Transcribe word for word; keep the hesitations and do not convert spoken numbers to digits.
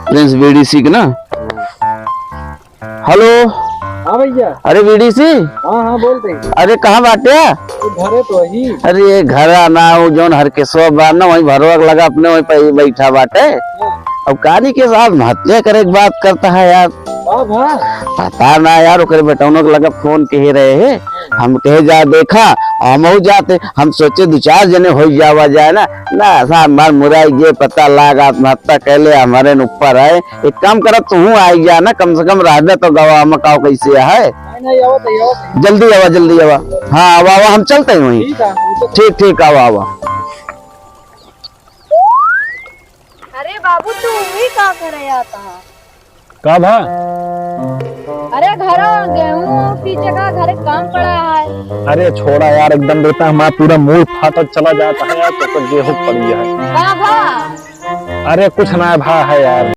प्रिंस बीडीसी के ना। हेलो। हाँ भैया। अरे बीडीसी। हाँ, हाँ, बोल रही। अरे कहाँ बाटे? तो घरे तो ही। अरे ये घरा ना, वो जौन हरकेशवा बा ना, वहीं भरवा के लगा अपने वहीं पे बैठा बाटे। हाँ। अब कानी के साथ हत्या करे के बात करता है यार। का भा? पता ना यार, ओकरे बेटौनो के लगा फोन कहे रहे हैं। हम कहे जा देखा, हमहू जाते, हम सोचे दो चार जने हो जावा जाए ना, ना, ऐसा हमार मुराई जे पता लाग आत्महत्या कैले हमारे न ऊपर है। एक काम करत, तू आई जा ना, कम से कम रहबे तो गवा मकाओ कैसे है। नहीं, नहीं, आवत है, आवत है। जल्दी आवा, जल्दी आवा। हाँ, आवा, आवा, हम चलते हैं वहीं। ठीक है, हम तो ठीक, ठीक, आवा, आवा। अरे बाबू, तू वही का करे आता है? का भा? अरे घरा गेहूं पीछे का घरे काम पड़ा है। अरे छोड़ा यार, एकदम बेटा हमारा पूरा मूड फाटत चला जाता है यार, तो, तो गेहूं पड़ी है। का भा? अरे कुछ ना भा है यार।